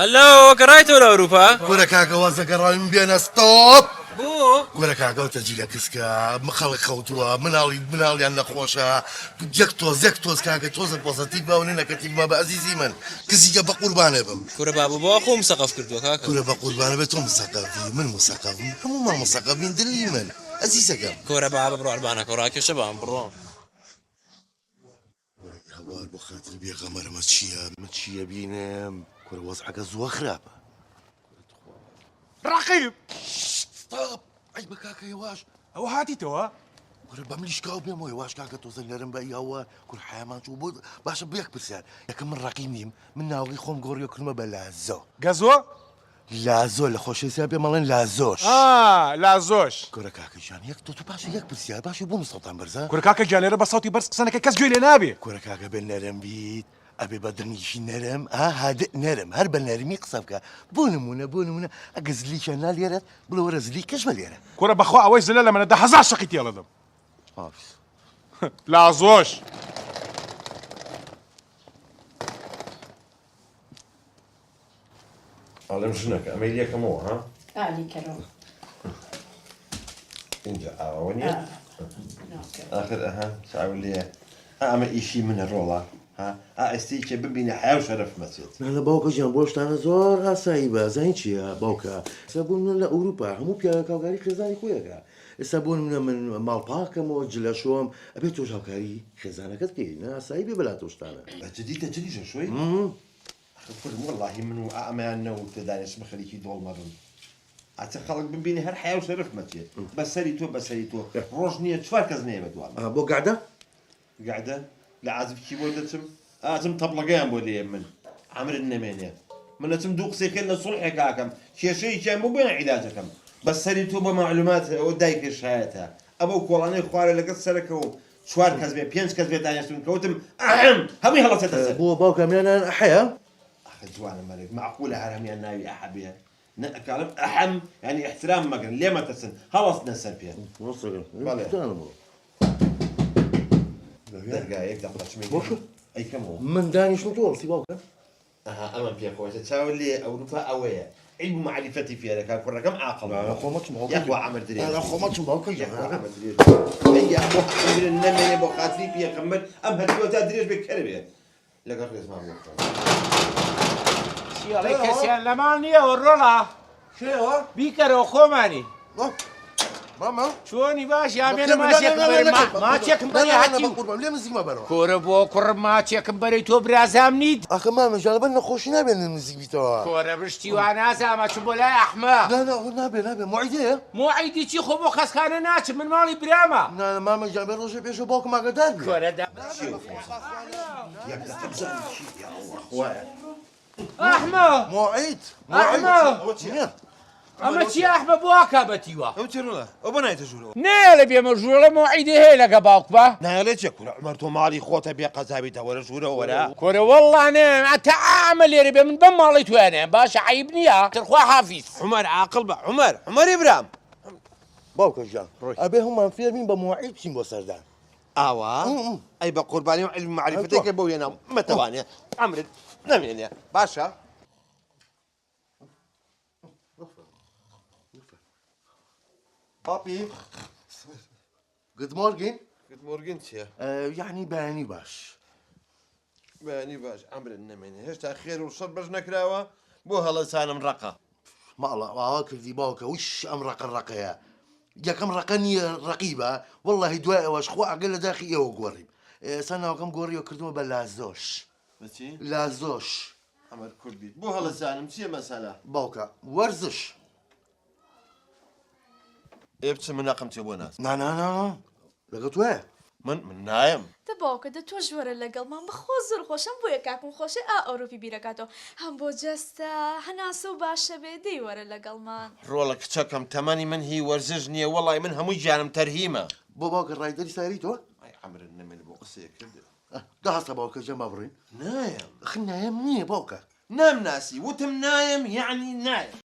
ئەللۆ گەڕایتەوە لە ئەوروپا؟ کورە کاکە واز لە گەڕاوی من بێنە stop. بۆ؟ کورە کاکە ئەو تەجیلە کسکە خەڵک خەوتووە مناڵی مناڵیان نەخۆشە یەک تۆز یەک تۆز کاکە تۆزە positive بە و negative بە بە ئەزیزی من کزیکە بە قوربانێ بم. کورە بابە بۆ خۆ مسەقەف کردووە کاکە. کورە بە قوربانە بێ تۆ مسەقەفی من مسەقەفم هەموومان مسەقەفین دلی من ئەزیزەکەم. کورە بابە بڕۆ عەربانەکە ڕاکێشە بام بڕۆ. هەوار بۆ خاتری بێغەمەر ئەمە چییە من چییە بینم کورە وەزعەکە زووە خراپە ڕقیب stop ئەی بە کاکە هێواش ئەوە هاتیتەوە کورە بەم لیشکاو بێمەوە هێواش کاکە تۆزە نەرم بە یاوە کور حەیامان چوو بۆ باشە بەیەک پرسیار یەکەم من ڕەقیب نیم من ناوەکەی خۆم گۆڕیوە کردمە بە لازۆ گەزۆ لازۆ لە خۆشەویستیان پێم ئەڵێن لازۆش. ئا لازۆش. کورە کاکە گیان یەک تۆ تۆ باشە یەک پرسیار باشە بۆ من سەوتان بەرزە؟ کورە کاکە گیان لێرە بە سەوتی بەرز قسە نەکەی کەس گوێی لێ نابێ. کورە کاکە بێ نەرم بیت ئەبێ بە دەنگێکی نەرم ئا هادئ نەرم هەر بە نەرمی قسە بکە بۆ نموونە بۆ نموونە ئەگە زلیکیان نا لێرەت بڵێ وەرە زلیکەش بە لێرە. کورە بەخوا ئەوەی زلە لە منە 10,000 شەقی تێڵەدەم. حافز. لازۆش. ئەڵێم ژنەکە ئەمەی لێکەمەوە ها ئا لیکەرەوە اینجا ئاوە نییە ئاخر ئەها چاو لێ ئەمە ئیشی منە ڕۆڵە ها ئا ئێستی کێ ببینە حیا و شەرەف مەچێت نانە باوکە گیان بۆ شتانە زۆر ئاسایی بە زانی چییە باوکە ئێستا بۆ منە لە ئەوروپا هەموو پیاوێک هاوکاری خێزانی خۆیەکە ئێستا بۆ منە من ماڵ پاکەمەوە جلە شۆم ئەبێ تۆش هاوکاری خێزانەکەت بکەی نا ئاسایی بێ بەلا تۆ شتانە بە جدی تە جلیشە شۆی ئەخر کورم وەڵاهی من و ئەمەیان نەوتە دانیشتم خەریکی دۆڵمە بم ئەچە خەڵک بمبینێ هەر حەیا و شەرەفم ئەچێ بەسەری تۆ بەسەری تۆ ڕۆژ نییە چوار کەس نەیە بە دوامە. بۆ گەعدە؟ گەعدە؟ لە عازف کی بۆ دەچم؟ ئەچم تەپڵەکەیان بۆ دێم من عەمرت نەمێنێ من ئەچم دوو قسەی خێر لە سوڵحێکا ئەکەم کێشەیەکیان بۆ بۆیان عیلاج ئەکەم بەسەری تۆ بە مەعلومات ئەوە دایکە شایەتە ئەبەو کۆڵانەی خوارێ لەگەڵ سەرەکەوم چوار کەس بێ پێنج کەس بێ دانیشتون کەوتم ئەحم هەمووی هەڵەچێتە سەر. بۆ باوکە هەمویان ناویان ئەحەیە؟ ئەخە جوانە مەرگ مەعقولە هەر هەمویان ناوی ئەحە بێ نە ئەکاڵم ئەحم یانی ئیحترام مەگرن لێ مەترسن هەڵەسنە سەر پێ. بەڵێ. دەرگا یەک دەقە چمێ ئەیکەمەوە. من دانیشتم تۆ هەڵسی باوکە. ئەها ئەمەم پێ خۆشە چاوت لێیە ئەوروپا ئەوەیە عیلم و مەعریفەتی فێرەکا کوڕەکەم عاقڵ بووە نا خۆ مەچم باوکە یاخوا عەمر درێژ نا خۆ مەچم باوکە گیان یاخوا عەمر درێژ ئەی یاخوا عەمرت نەمێنێ بۆ خاتری پێغەمبەر ئەم هەتیوە تا درێژ بێ کەر بێ لەگەڵ ڕێزمان بۆ خۆم. چی ئەڵێ کەسیان لە ماڵ نییە وە ڕۆڵە کێوە؟ بیکەرەوە خۆمانی. مامە چۆنی باش یا بێنە ماچێکم بەرێ ماچێکم بەرێ هەتیو قوربان لێم نزیک مەبەرەوە. کورە بۆ کوڕم ماچێکم بەرێ تۆ برازام نیت؟ ئاخە مامە گیان لەبەر نەخۆشی نابێ لێم نزیک بیتەوە. کورە بشتی وا نازانم ئەچم بۆ لای ئەحمە. نا نا نابێ نابێ موعیدەیە. موعیدی چی خۆ بۆ خەسخانە ناچم من ماڵی برامە. نا نا مامە گیان بێ ڕۆژێ پێشەوە باوکم ئاگادار بێ. کورە دە. یەک دەقە بزانم چی یا ئەڵڵا خوایە. ئەحمە موعید ئەحمە ئەوە چییە؟ ئەمە چییە ئەحمە بۆ ئاکا بەتیوە؟ ئەو چی ڕۆڵە؟ ئەو بۆ نایەتە ژوورەوە؟ نایەڵێ بێمە ژوورەوە مۆعیدی هەیە لەگە باوکما؟ نایەڵێ چیە کورە عومەر تۆ ماڵی خۆتە بێ قەزابیتە وەرە ژوورەوە وەرە. کورە وەڵڵا نایەم ئەتا ئەمە لێرە بێ من بەم ماڵەی تۆیا نایەم باشە عەیب نییە تر خوا حافیز. عومەر عاقڵ بە عومەر عومەری برام. باوکە گیان ئەبێ هەموومان فێر بین بە مۆعید بچین بۆ سەردان. ئاوا؟ ئەی بە قوربانی و عیلم و مەعریفەتێک کە بۆ هێنام مەتوانێ عەمرت نەمێنێ باشە؟ پاپی God morgen God morgen چییە؟ یعنی بەیانی باش بەیانی باش عەمرت نەمێنێ هێشتا خێر و شەڕ بەش نەکراوە بۆ هەڵەسانم ڕەقە. ماڵە ئاوا کردی باوکە وش ئەم ڕەقە ڕەقەیە یەکەم ڕەقە نییە ڕەقیبە وەڵڵاهی دوای ئەوەش خوا ئەگەر لە داخی ئێوە گۆڕیم ئێستا ناوەکەم گۆڕیوە کردمە بە لازۆش بەچی؟ لازۆش ئەمەر کورد بیت بۆ هەڵەسانم چییە مەسەلە؟ باوکە وەرزش ئێ بچم من نەقم چێ بۆ ناس نا نا نا لەگەڵ تۆیە. من من نایەم. دە باوکە دە تۆش وەرە لەگەڵمان بەخوا زۆر خۆشە هەم بۆیە کاکم خۆشە ئا ئەوروپی بیرەکاتەوە هەم بۆ جەستە هەناسە و باشە بێ دەی وەرە لەگەڵمان. ڕۆڵە کچەکەم تەمەنی من هی وەرزش نیە وەڵای من هەمووی گیانم تەرهیمە. بۆ باوکە ڕایدەری ساری تۆ؟ ئەی عەمرت نەمێنێ بۆ قسەیەک کردت. دە هەستە باوکە گیان با بڕۆین. نایەم. ئەخ نایەم نیە باوکە. نامناسی وتم نایەم یەعنی نایەم.